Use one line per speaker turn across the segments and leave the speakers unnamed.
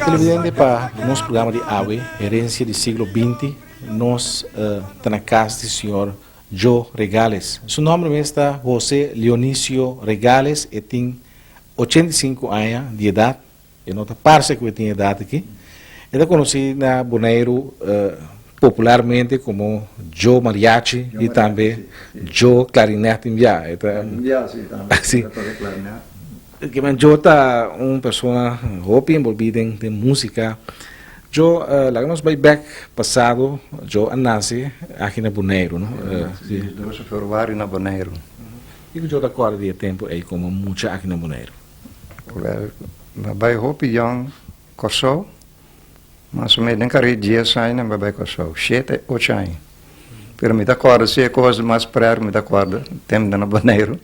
Televidente pa nos programa di awe, Herencia di Siglo 20, nos ta na cas di señor Joe Regales. Su nomber mes ta Jose Leonicio Regales, e tin 85 aña di edad, e no ta parce cu e tin edad aki. E ta conoci na Boneiru popularmente como Joe Mariachi y tambe Joe Clarinet Inbia. E ta
Inbia, si, tambe.
Si.
E ta toca clarinet.
Kimen Joe ta un persona hopi envolvi den den musica. Joe, laga nos bay bek pasado. Joe a nace aki na Boneiru, no?
Si, 12 februari na Boneiru.
Kiko Joe ta corda di e tempo ey como mucha aki na Boneiru?
Wel, mi a bay hopi yong Kòrsou, mas o menos den kare dies aña mi a bai Kòrsou, shete, ocho aña. Pero mi ta kòrda si e kos mas prèt mi ta kòrda tempu na Boneiru,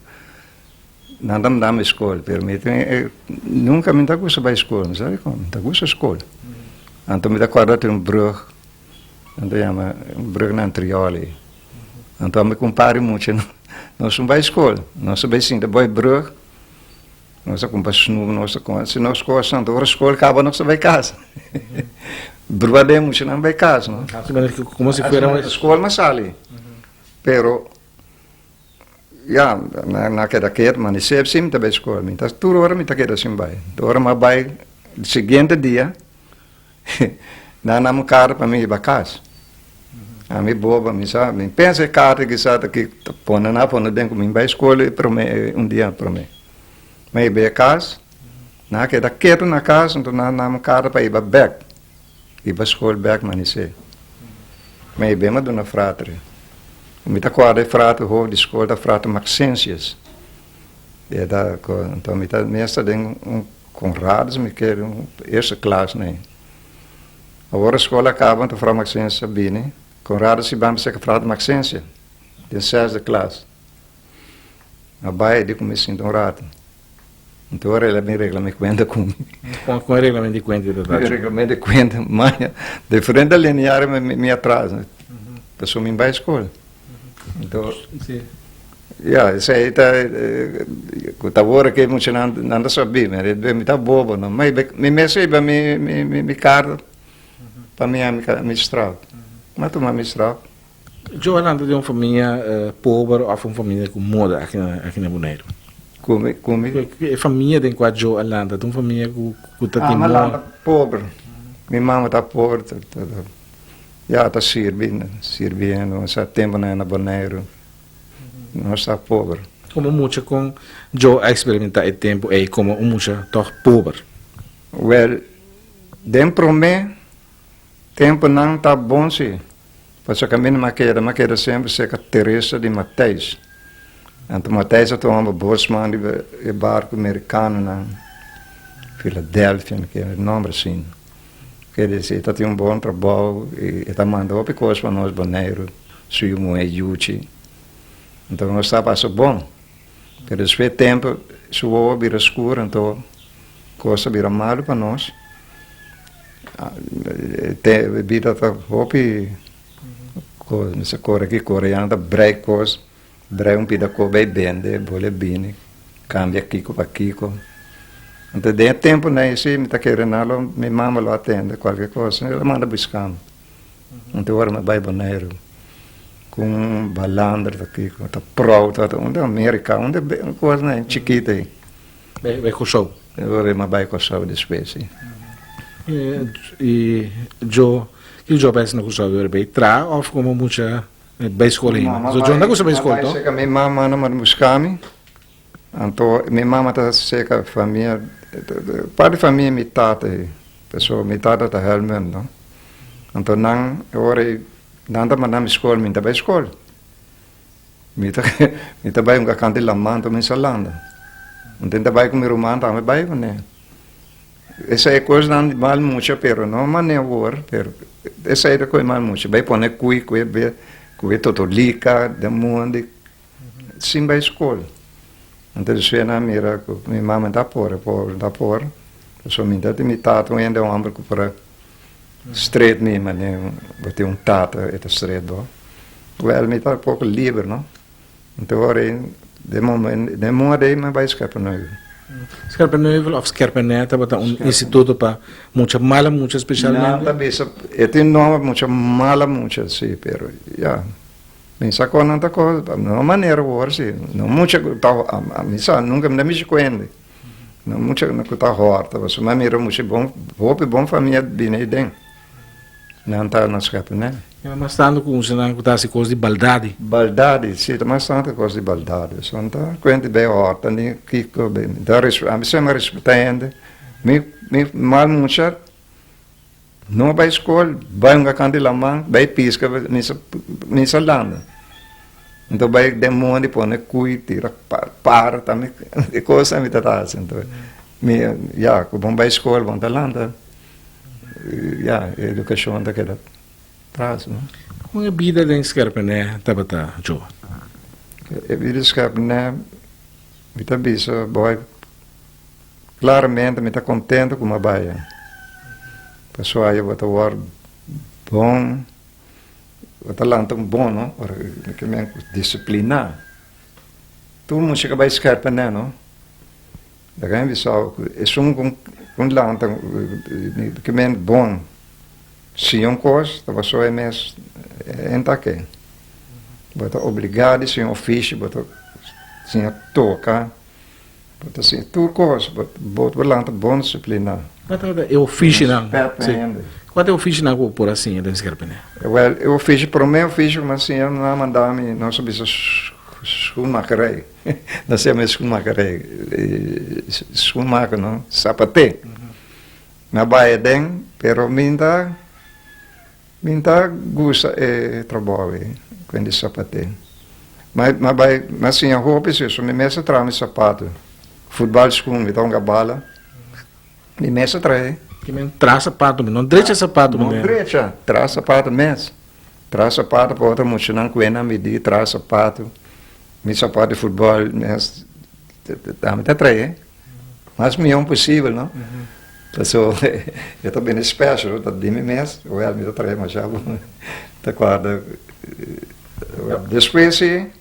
nan ta manda mi skol, pero mi tin nunka mi ta gusta bai skol, mi sabi kon, mi ta gusta skol. Anto mi ta kòrda tin un brùg, nan ta yama brùg na Antriòli, anto ami kumpare mucha nos no bai skol, nos a bai sinta boi brùg. Nos a kumpra snoep, nos a kumpra, si nos kos anto ora skol kaba nos ta bai kas. Brua den muchanan bai kas, no?
Komo si fuera un.
Skol mas sali. Pero, ya, nan a keda ketu, ma ni sep si mi ta bai skol. Mi ta tur ora mi ta keda sin bai. Ora mi a bai siguiente dia, Nan a mi karta pa mi hiba kas. Ami bobo, mi sa, mi pensa e karta kisas ta ki ta pone nan a pone den ku mi bai skol e prome un dia prome. Mi a hiba e kas, nan a keda ketu na kas, enton nan a duna mi karta pa hiba bek, hiba skol bek manisé. Mi a hiba e mi a duna frater. Mi ta kòrda e frater hof di skol ta frater Maxentius. E ta, enton mi ta mester den un. Conradus mi kere un eerste klas nei. Awor e skol a kaba anto frou Maxensia bini. Conradus i ban bisa ku frou Maxensia den zesde klas. A bai e di ku mi sinta un rato. Anto ora el a bin regla mi kuenta ku mi.
Kon e reglamento di kuenta ta
tachi? E reglamento di kuenta, maña diferente lineario mi mi atrasa. Pasobra mi bai skol. Anto. Ya, esei ta ku ta wor ke muchanan nan ta sabí, mi ta bobo no, ma mi mes a hiba mi mi kar pa mi mi straf, mi a tuma mi straf.
Joe a lanta den un famia pober òf un famia ku moda aki aki na Boneiru?
Ku mi ku mi?
E famia den kua Joe a lanta ta un famia ku ku ta tin
moda? Mi a lanta pober, mi mama ta pober, ya ta sirbi sirbiendo, sa tempunan na Boneiru. Nos ta pober.
Como mucha con Joe a experimenta e tempo ey como un mucha toch pober?
Wel, den prome temponan ta bon si. Pasobra caminda mi a keda, mi a keda semper cerca Teresa di Matthijs. Anto Matthijs a tuma bosman riba e barco mericanonan, Philadelphia, mi kere nomber asina. Kere deci e ta tin un bon trabou y e ta manda hopi cos pa nos Boneiru. Su yu muhé Yuchi. Anto nos ta pasa bon. Pero despues di tempu su wowo a bira skur anto kos a bira malu pa nos. E bida ta hopi kos, mester kore aki kore allá, ta brei kos, brei un pida kos bai bende, bole bini, kambia kiko pa kiko. Anto den e temponan ei si mi ta kere nan lo mi mama lo atende kualke kos, el a manda buska mi. Anto ora mi a bai Boneiru ku un balandra ta kiko ta prou ta unda Amerika unda kosnan chikito ei.
Bai Kòrsou.
Ora mi a bai Kòrsou despues si.
I Djo kiko Djo a bai hasi na Kòrsou? Ora bai traha òf komo mucha bai skol ainda? Djo no ta gusta bai skol to?
Mi mama a manda buska mi. Anto mi mama ta seka famia, parti famia mi tata ei, pasobra mi tata ta Helmund no. Anto nan e ora ei nan ta manda mi skol, mi no ta bai skol. Mi ta mi ta bai un kakant di laman anto mi sa landa. Anto mi ta bai ku mi ruman tambe bai kuné. Esei e kosnan di mal mucha pero no manera awor pero esei ta koe mal mucha bai pone kui ku e ku e totolika den mondi. Sin bai skol. Anto despues nan a mira ku mi mama ta por, e pober ta por. Pasobra mi ta tin mi tata un hende homber ku por a stret mi manera bo tin un tata e ta stret bo. Wèl mi ta poko liber no. Anto ora ei den momen den moda ei mi a bai Scherpenheuvel.
Scherpenheuvel òf Scherpenè tabata un instituto pa mucha mala mucha spesialmente?
Nan ta bisa e tin nòmber mucha mala mucha si pero ya. Mi sa kon nan ta kohe, no manera wor si, no mucha ku ta, mi sa nunka mi ta mishi ku hende, no mucha ku ta hòrta, pasobra mi a mira mucha bon, hopi bon famia bini aden, nan ta na Scherpenhei.
Ta mas tantu ku unsenan ku ta hasi kos di baldadi.
Baldadi, si, ta mas tantu kos di baldadi, pasobra nan ta kuenta di bai hòrta ni kiko, mi ta ami semper a respetá hende, mi mi mal mucha. No bai skol, bai un kant di laman, bai piska, mi sa landa. Anto bai den mondi pone kui, tira para, tambe e kosnan mi ta hasi. Anto mi, ya, ku bon bai skol, bon ta landa, ya, e edukashon ta keda tras, no.
Kon e bida den Skerpenè tabata, Joe?
E bida den Skerpenè, mi ta bisa, boy. Claramente mi ta contento cu mi a bay. Pasobra aya bo ta word bon, bo ta lanta un bon no, ora mi ke men cu disciplina. Tur mucha ca bay scherp ene no. Laga mi bisa bo cu esun cu lanta mi ke men bon siña un cos ta pasobra e mes e ta ke. Bo ta obliga di siña un ofishi, bo ta siña toca. Bo ta siña tur kos, bo ta lanta bon disipliná.
Kua tabata e ofishinan?
Respet pa hende.
Kua ta e ofishinan ku bo por a siña den Skerpene?
Wèl, e ofishi, promé ofishi ku mi a siña, nan a manda mi, nos a bisa schoenmakerij. Nos a yama e schoenmakerij, schoenmaker no, sapaté. Mi a bai aden, pero mi ta, Mi ta gusta e trabou ei, kuent di sapaté. Ma mi bai, mi a siña hopi si, so mi mes a traha mi sapato. Futbal skun, mi ta hunga bala, mi mes a traha.
Ki men traha sapato, no drecha sapato
No drecha, traha sapato mes. Traha sapato pa otro muchanan ku nan midi, traha sapato. Mi sapato di futbal mes, ami ta traha. Mas mihó posibel, no? Paso e ta bini special, ta di mi mes, wel mi ta trae masha bon. Ta kòrda, despues si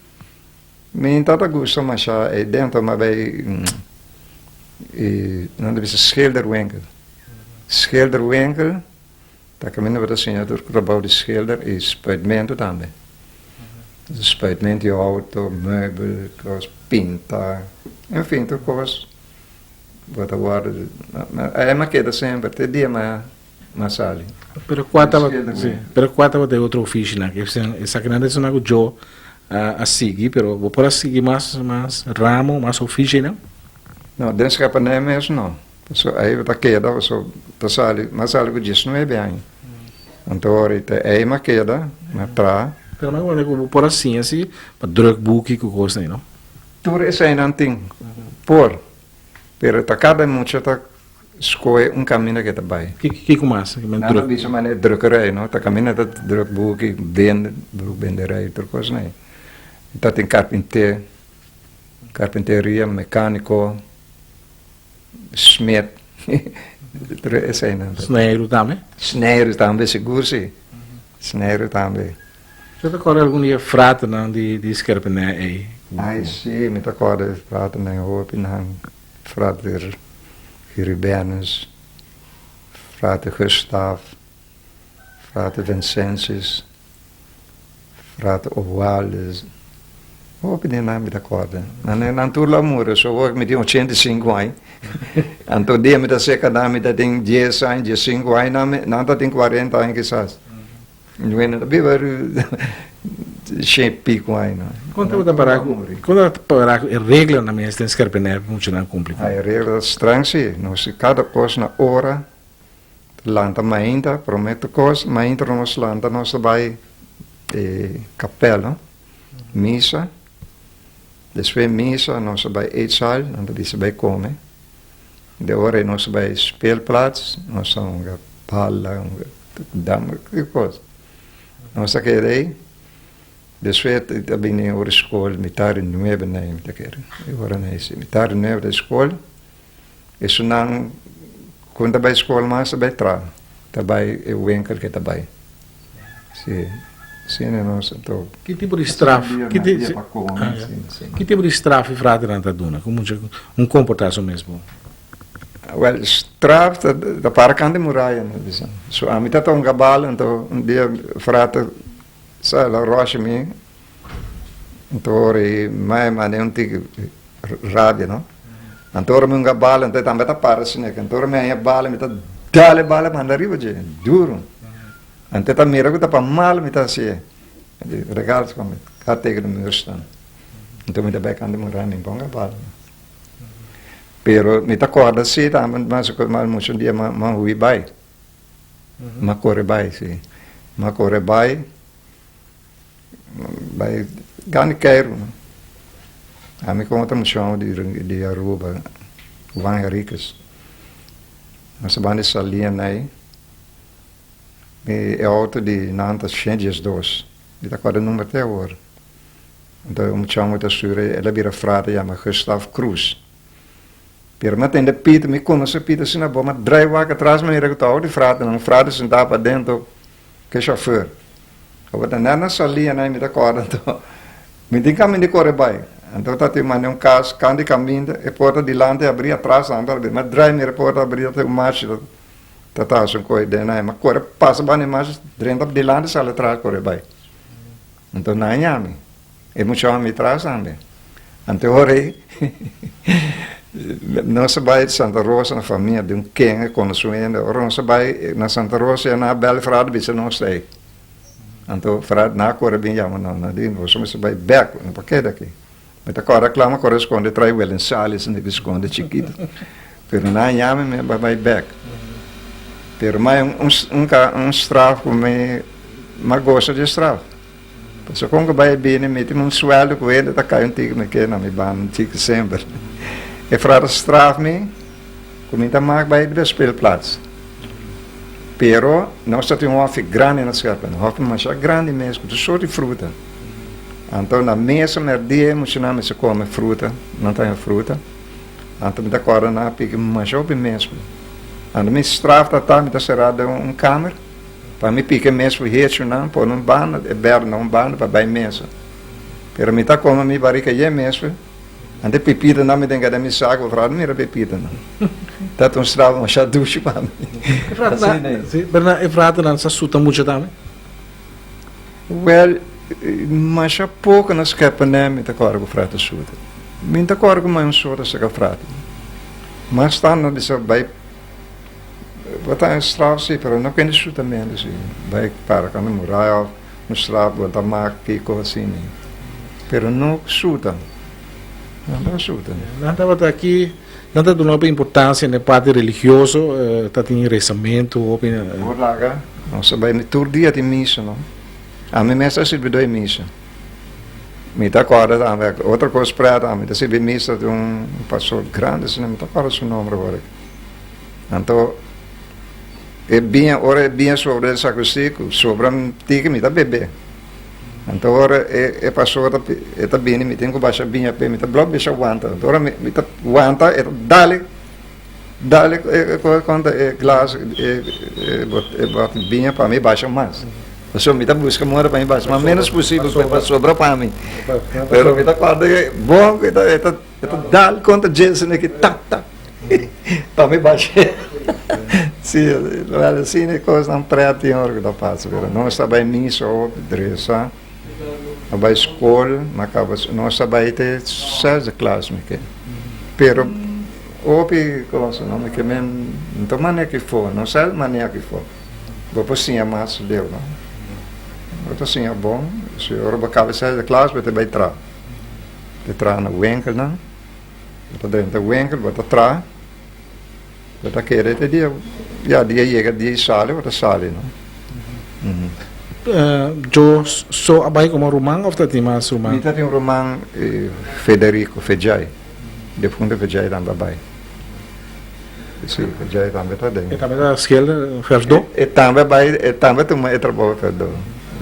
mi tabata gusta masha ei dentro mi a bai e nan ta bisa schilderwinkel. Schilderwinkel ta kaminda bo ta siña tur trabou di schilder i spuitmentu tambe. Spuitmentu di outo, meubel, kos, pinta, enfin tur kos. Bo ta wòrdu, e mi a keda semper te dia mi a sali.
Pero kua tabata, si, pero kua tabata e otro ofishinan? Esakinan ta esnan ku Joe a sigui, pero bo por a sigui mas, mas ramo, mas ofishinan?
No, den Scherpenhei mes no. Pasobra ei bo ta keda, pasobra ta sali, mi a sali ku diesnuebe aña. Anto ora ei ta ei mi a keda, mi a traha.
Pero mi a wòrdu ku bo por a siña si pa druk buki ku kosnan ei, no?
Tur eseinan tin por, pero ta kada mucha ta skohe un kaminda ke ta bai.
Kiko mas?
Nan ta bisa manera drukkerij, no? Ta kaminda ta druk buki, bende, boekbenderij, tur kosnan ei. Ta tin karpinter, karpinteria, mekaniko, smid, tur eseinan.
Sneiru tambe?
Sneiru tambe, sigur si. Sneiru tambe.
Bo ta kòrda algun di e fraternan di Skerpenè ei?
Ai, si, mi ta kòrda e fraternan hopi nan. Frater Hiribenus, Frater Gustav, Frater Vincensius, Frater Owaldus. Hopi di nan mi ta kòrda. Nan nan tur lo a muri, so awor mi tin 85 aña. Anto dia mi ta seka nan mi ta tin dies aña, diesinku aña, nan nan ta tin kuarenta aña kisas. Bueno, ta biba shen pico aña.
Kon tabata para ku kon tabata para ku e reglanan mes den Scherpenheuvel pa muchanan kumpli ku?
E regla ta strang si. Nos kada kos na ora. Lanta mainta, prome tur kos, mainta nos lanta nos ta bai e kapel no, misa, despues misa nos ta bai eetzaal, nan ta bisa bai kome, de ora ei nos ta bai speelplaats, nos ta hunga bala, hunga dam, tur kos. Nos ta keda ei, despues ta bini ora skol mitar di nuebe nei mi ta kere, e ora nei si, mitar di nuebe ta skol. Esunnan ku no ta bai skol mas ta bai traha, ta bai e winkel ke ta bai. Si, asina nos a tok.
Ki tipo di straf, ki ki tipo di straf e fraternan ta duna ku mucha un komportá su mes bon?
Wèl, straf ta ta para kanta e muraya nos bisa. So ami ta tonga bal, anto un dia frater sa el a ròsha mi, anto ora e mai manda un tiki rabia no. Anto ora mi hunga bala anto e tambe ta para asina anto ora mi haña bala mi ta dal e bala manda riba dje duro anto e ta mira ku ta pa mal mi ta hasié regals ku mi ka tegen de muur staan anto mi ta bai kanta mura mi ponga bala pero mi ta korda si tambe mas mucho dia mi hui bai mi a kore bai si mi a kore bai. Bai gana keiru. Ami ku otro muchacho di Aruba, Juan Henriquez. Nos a banda sali anei. E auto di nan ta shen diesdos. Mi ta kòrda e number te awor. Anto e muchacho ta stura, el a bira frate yama Gustav Cruz. Pero mi a tende pita, mi konosé pita asina bon, mi a drai wak atras mi a mira ku ta auto di fratenan. Un frate sintá paden. Ke chauffeur. Tabata net na salia na mi ta corda anto mi tin caminda di core bay. Anto ta tin manda un cas can di caminda e porta dilanti abri atras tambe abri. Mi a draai mira e porta abri ta tin un machi ta ta haci un coy den nan. Mi a core pasa banda e machi drenta dilanti sali atras core bay. Anto nan a yami. E muchanan mi tras tambe. Anto ora ei nos a bai Santa Rosa na famia di un ken a konosé un hende. Ora nos a bai na Santa Rosa ya nan a bèl frad bisa nos ta ei. Anto frad nan a kore bin yama nos. Nan di nos mester bai bèk, no por keda aki. Mi ta kòrda kla mi a kore skonde trai Willem Salis mi skonde chikitu. Pero nan a yama mi a bai bèk. Pero mai un straf ku mi a gosa di e straf. Pasobra kon ku bai e bini mi tin un suèldo ku hende ta kai un tiki mi ke na mi banda un tiki semper. E frata straf mi ku mi ta mak bai riba e speelplaats. Pero nos ta tin un hòfi grandi na Scherpen, un hòfi masha grandi mes ku tur sort di fruta. Anto na mesa mèrdia e muchanan mester kome fruta, nan ta haña fruta. Anto mi ta kòrda nan a piki masha hopi mes. Anto mi straf ta ta mi ta será den un kamer. Pa mi pika e mes hechunan pone un banda, e berde na un banda pa bai mesa. Pero mi ta kome mi barika yen mes, ante pipitanan mi ten keda mi saku, bo frata mira pipitanan. Ta ta un straf masha dushi pa mi.
E fratanan, si, pero nan e fratanan sa suta mucha tambe?
Wel, masha poko na skepa mi ta kòrda ku frata suta. Mi no ta kòrda ku mai un sota saka frata. Mas tantu nan bisa bai. Bo ta un straf si, pero no kende sutamentu si. Bai para kanda muraya of un straf bo ta mak kiko asina. Pero no suta. No ta suta.
Nan tabata aki, nan ta duna hopi importancia na e parti religioso, ta tin rezamentu hopi.
Bo laga, nos a bai tur dia tin misa no. Ami mes ta sirbi doi misa. Mi ta kòrda tambe, otro kos prèt, ami ta sirbi misa di un pastor grandi asina, mi ta kòrda su nomber awor. Anto e biña, ora e biña sobra den sakristi, ku sobra tiki mi ta bebe. Anto ora e e pastor ta e ta bini mi tin ku basha biña p'e, mi ta blòk bisha wanta. Anto ora mi mi ta wanta e ta dale dale e konta e glas e e e bòt biña pa mi basha mas. Pasobra mi ta buska manera pa mi basha mas ménos posibel pa sobra pa mi. Pero mi ta kòrda bon ku e ta e ta dal konta dje esaki tak tak. Pa mi bashe. Si, wel asina e kosnan pret tin ora ku ta pasa, pero nos ta bai misa hopi, dresa, a bai skol, mi a kaba, nos ta bai te zesde klas mi ke. Pero hopi kos no mi ke men, no ta manera ki for, no sa manera ki for. Bo por siña mas leu, no? Bo ta siña bon, si ora bo kaba zesde klas bo ta bai traha. Bo ta traha na winkelnan. Bo ta drenta winkel, bo ta traha, bo ta kere te dia, ya dia yega dia i sali, bo ta sali no.
Jo so a bai komo ruman of ta tin mas ruman?
Mi ta tin un ruman Federico, Fedjai, defunto Fedjai tambe a bai. Si, Fedjai tambe ta den.
E tambe ta schilder, verfdo?
E tambe a bai, e tambe a tuma e trabou verfdo,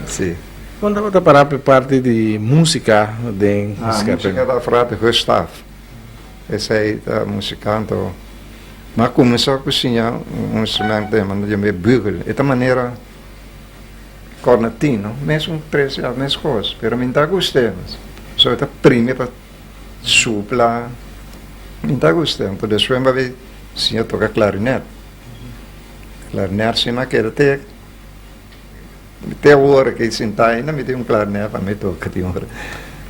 si.
Kon tabata pará p'e parti di músika den
Skerping? Músika ta frater Gustav. Esei ta musikant. Mi a kuminsá ku siña un instrumènt den nan yama e bugel. E ta manera kòrnatin, no? Mesun tres ya, mes kos. Pero mi no ta gust'é. So e ta primi pa supla. Mi no ta gust'é. Anto despues mi a bai siña toka klarinèt. Klarinèt si mi a keda te. Mi te awor aki sintá ainda mi tin un clarinet pa mi toca tin ora.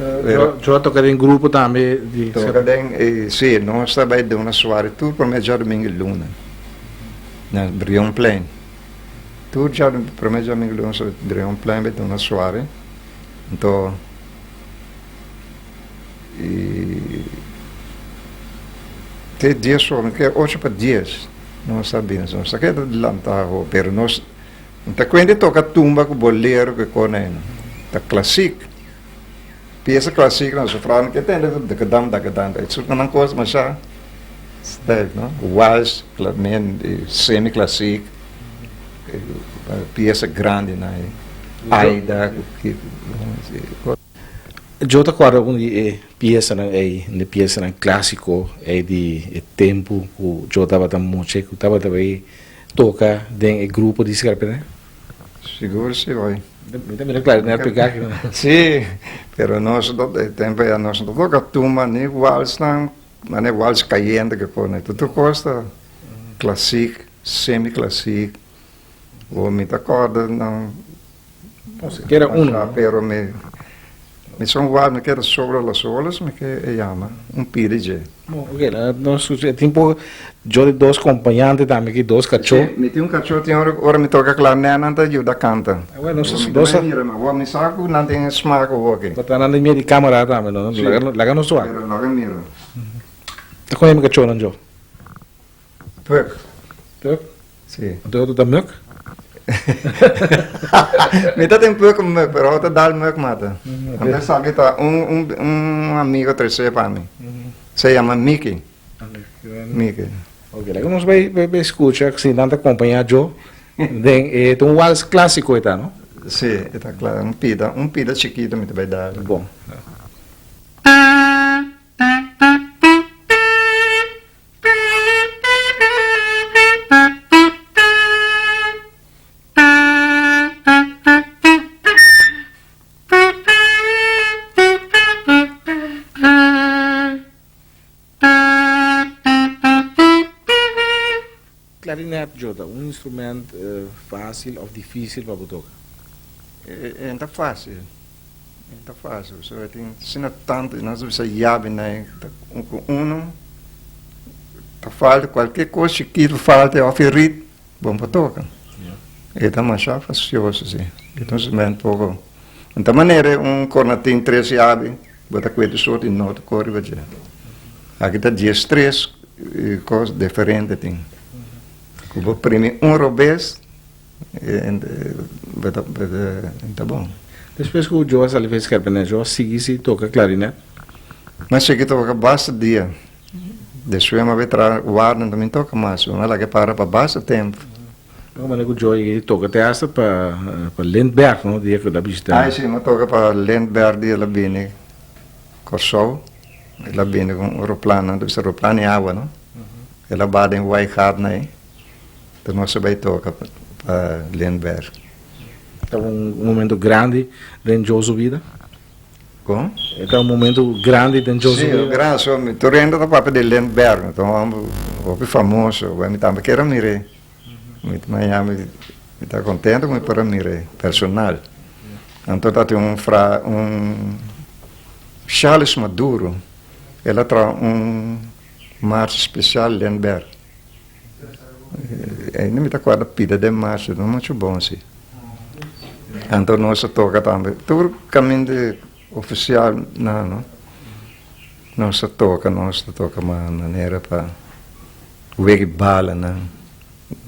Pero Jo a toca den grupo tambe
di Toca den e si nos ta bai duna suari tur prome djadumingu i luna na Brionplein. Tur prome djadumingu i luna nos Brionplein bai duna suari anto i te dies ora ke ocho pa dies nos ta bini nos ta keda lanta awo pero nos N ta kuende toka tumba ku bolero ku e kone ta klasik. Piesa klasik nan su frou no ke tende ku dakadan dakadan e sort nan kos masha stijf no. Wals semi klasik piesa grandi nan e Aida ku kiko.
Jo ta kòrda un di e piesanan ei, un di e piesanan klásiko ei di e tempu ku Jo tabata mucha i ku tabata bai toka den e grupo di Skerpene?
Sigur si bai.
Mi ta mira klarinet pegá aki.
Si, pero nos e tempu ei nos no ta toka tumba ni walsnan, manera wals kayente ke pone, tur kos ta klasik, semi klasik. Bo mi ta corda nan.
No sikiera uno.
No? Pero mi mi son wak mi keda sobre las olas mi ke e yama un pidi dje.
Bon oke laga nos scucha e tin por jo di dos compañante tambe aki dos cacho.
Si mi tin un cacho tin ora ora mi toca clarinet nan ta yuda canta.
Ah bueno nos dos
a. Mi ta mira mi sa cu nan tin e smaak awoki.
Bo ta nan den medio di camera tambe no laga nos wak.
Pero laga mira.
Ta con e cachonan jo?
Puk.
Puk?
Si.
Anto otro ta muk?
Mi ta tin puk muk, pero otro dal muk mata. Anto esaki ta un un un amigo trese pa mi. Se yama Mickey. Mickey.
Ok, laga nos bai bai skucha si nan ta kompañá Joe den e ta un wals klásiko e ta, no?
Si, e ta kla, un pida, un pida chikito mi ta bai dal.
Bon. Klarinet, Jota, un instrument fácil of difícil pa bo toka?
E ta fácil. E ta fácil, pasobra tin asina tantu, nos ta bisa yabi na e ku unu ta falta kualke kos chikitu falta òf e rit bo no por toka. E ta masha fasioso si, e ta un instrumento poko. Di tal manera un kornatin tres yabi bo ta kuete sort di nota kor riba dje. Aki ta diestres kos diferente tin ku bo primi un robes. E ta bon.
Despues ku Joe a sali for e skerpenet, Joe a sigui si toka klarinet?
Mi a sigui toka basta dia. Despues mi a bai traha warda, mi no toka mas. Mi a laga e para pa basta tempu.
Kon manera ku Joe yega di toka te asta pa Lindbergh, no? Dia ku el a bishita.
Ai si, mi a toka pa Lindbergh dia el a bini Kòrsou. El a bini ku un aeroplan, nan ta bisa aeroplan di awa, no? El a baha den Waaigaatnan ei. Ta nos a bai toka pa Lindbergh.
Ta un momento grandi den Joe su bida?
Kon?
E ta un momento grandi den Joe su bida?
Si, grandi. So, mi tur hende ta papia di Lindbergh. Ta un homber Hopi famoso. Bueno, mi tambe kier a mir'é. Mi ta Miami, mi ta contento cu mi por a mir'é personal. Anto ta tin un fra, un Charles Maduro, el a traha un mars special Lindbergh. Ainda mi ta acorda pida den mars, no mucho bon si. Anto nos a toca tambe, tur caminda oficial nan no, nos a toca, nos ta toca manera pa. Wega balanan,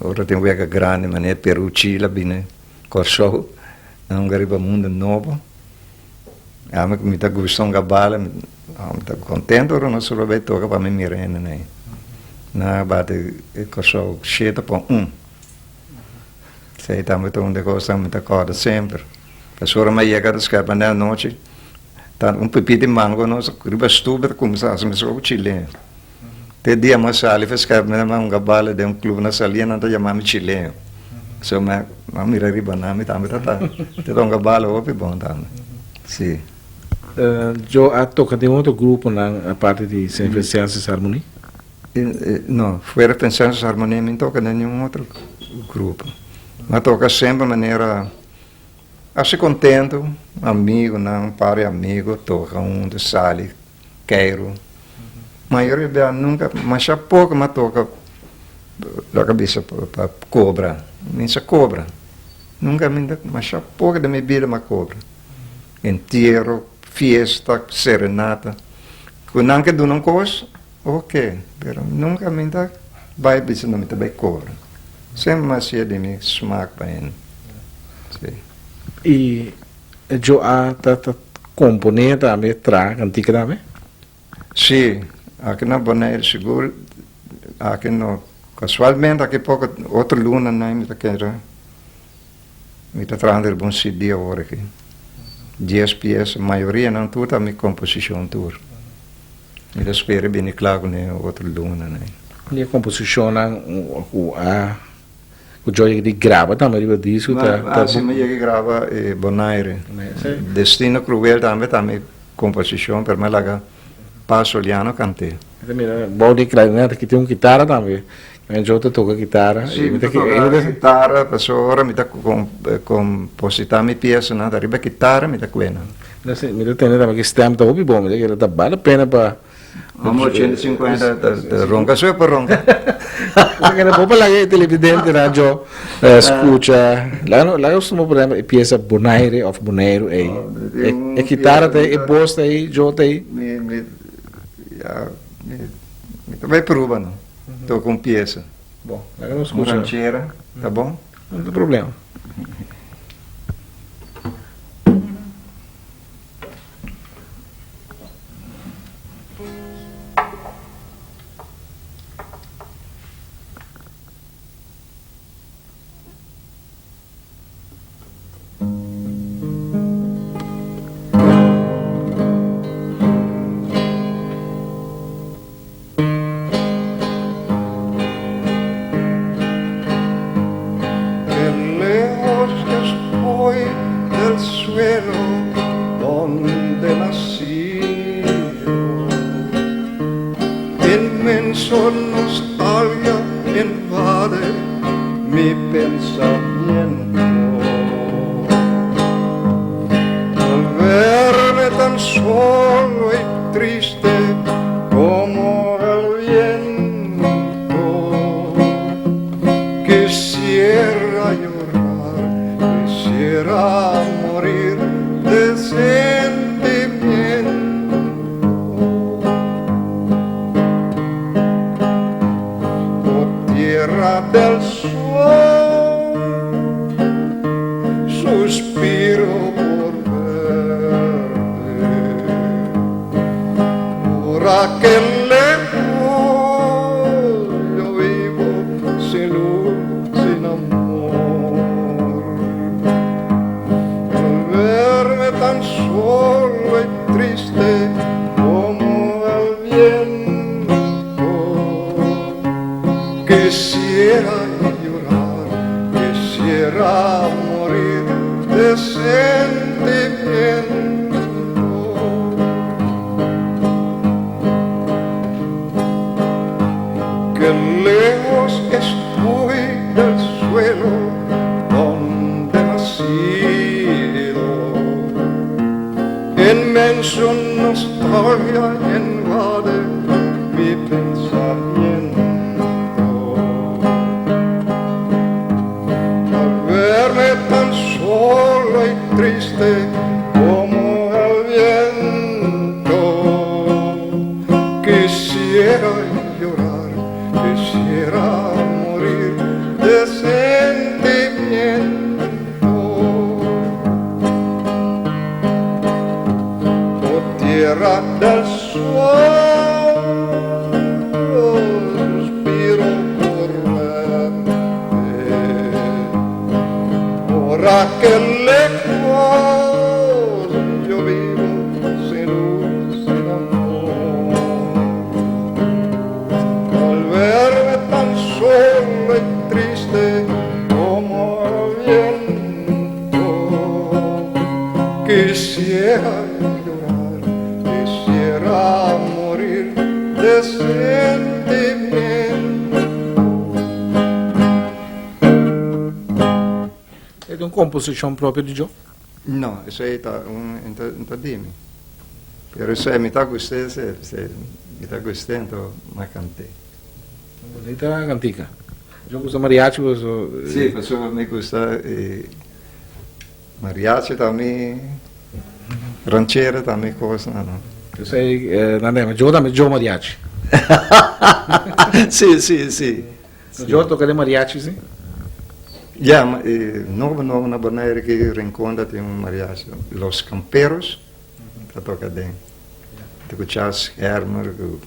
ora tin wega grandi manera Peru, Chile a bini Kòrsou, nan hunga riba Mundo Nobo. Ami ku mi ta gusta hunga bala, mi ta kontentu ora nos bai toka pa mi mira hende ei. Nan a bati Kòrsou shete pa un. Esei tambe ta un di e kosnan ku mi ta kòrda semper. Pasobra ora mi a yega ta skèrpa den anochi, ta un pipí di mango nos riba stupa ta kuminsá hasi meskos ku chileño. Te dia mi a sali for skèrp mi a hunga bala den un club na Salina nan ta yama mi chileño. So mi a mira riba nan mi tambe ta ta hunga bala hopi bon tambe. Si.
Joe a toca den otro gruponan aparte di Saint Vincentius Harmony?
No, fuera Vincentius Harmony mi no toca den ningun otro grupo. Mi a toca semper manera hasi contento, amigonan, un par di amigo toca hunto, sali. Keiru. Mayoria bia nunka, masha poko m'a toka loke a bisa pa kobra. Mi sa kobra. Nunka mi ta, masha poko den mi bida m'a kobra. Entiero, fiesta, serenata. Ku nan ke duna un kos, oke, pero nunka mi ta bai bisa no mi ta bai kobra. Semper m'a hasié di mi smak pa hende. Si.
I Djo a ta ta komponé tambe, traha kantika tambe?
Sí, aki na Bonaire sigur, aki no, kasualmente aki poko otro luna nan mi ta kere, mi ta trahando riba un CD awor aki, dies piesa, mayoria nan tur ta mi komposishon tur. Mi ta spera bini kla kuné otro luna nan.
Di e komposishonnan ku a. Ku Joe yega di graba tambe riba disco ta
ta. Si mi yega graba e Bonaire. Destino Cruel tambe ta mi composicion pero mi a laga Pa Soliano cant'e.
Mi ta mira bou di clarinete aki tin un kitara tambe. Joe ta toca kitara.
Si mi ta toca kitara pasobra ora mi ta composita mi piesanan ta riba kitara mi ta cue nan.
Mi ta tende tambe ki stem ta hopi bon mi ta kere ta bale pena pa.
Homo 150 ta ronca su por ronca.
Porque no puedo laga e televidente na jo escucha. Laga laga nos tuma por ejemplo e pieza Bonaire of Boneiru ei. E, e kitara ta e voz ta ei, jo ta ei.
Mi mi ya mi mi ta bai prueba no. Toca un pieza.
Bon, laga nos escucha.
Un ranchera, ta bon?
No tin problema.
Qué lejos estoy del suelo donde nací Inmenso nostalgia invade mi pensamiento Al verme tan solo y triste como el viento Quisiera llorar, quisiera morir de sentimiento Oh tierra del sol, suspiro por verte Por aquel lejos yo vivo sin luz, sin amor Al verme tan solo y triste como el viento Quisiera llorar, quisiera morir de sentimiento Qué Su nostalgia invade mi pensamiento. Al verme tan solo y triste como el viento, quisiera llorar, quisiera morir de sentimiento. Oh tierra del sol, suspiro por verte, por aquel lejos yo vivo sin luz, sin amor. Al verme tan solo y triste como el viento, quisiera llorar, quisiera morir de sentimiento.
E ta un komposishon propio di Joe?
No, esei ta un ta di mi. Pero esei mi ta gust'é, mi ta gust'é anto m'a kant'é.
Bunita kantika. Joe gusta mariachi paso?
Sí, paso mi gusta mariachi ta mi ranchera ta mi kosnan no.
Esei nan ta yama Joe tambe Joe Mariachi.
Sí, sí, sí.
Joe toka den mariachi sí?
Ya, nobo nobo na Bonaire ki Rincon ta tin un mariachi, Los Camperos ta toka den. Ta ku Chas Hermer ku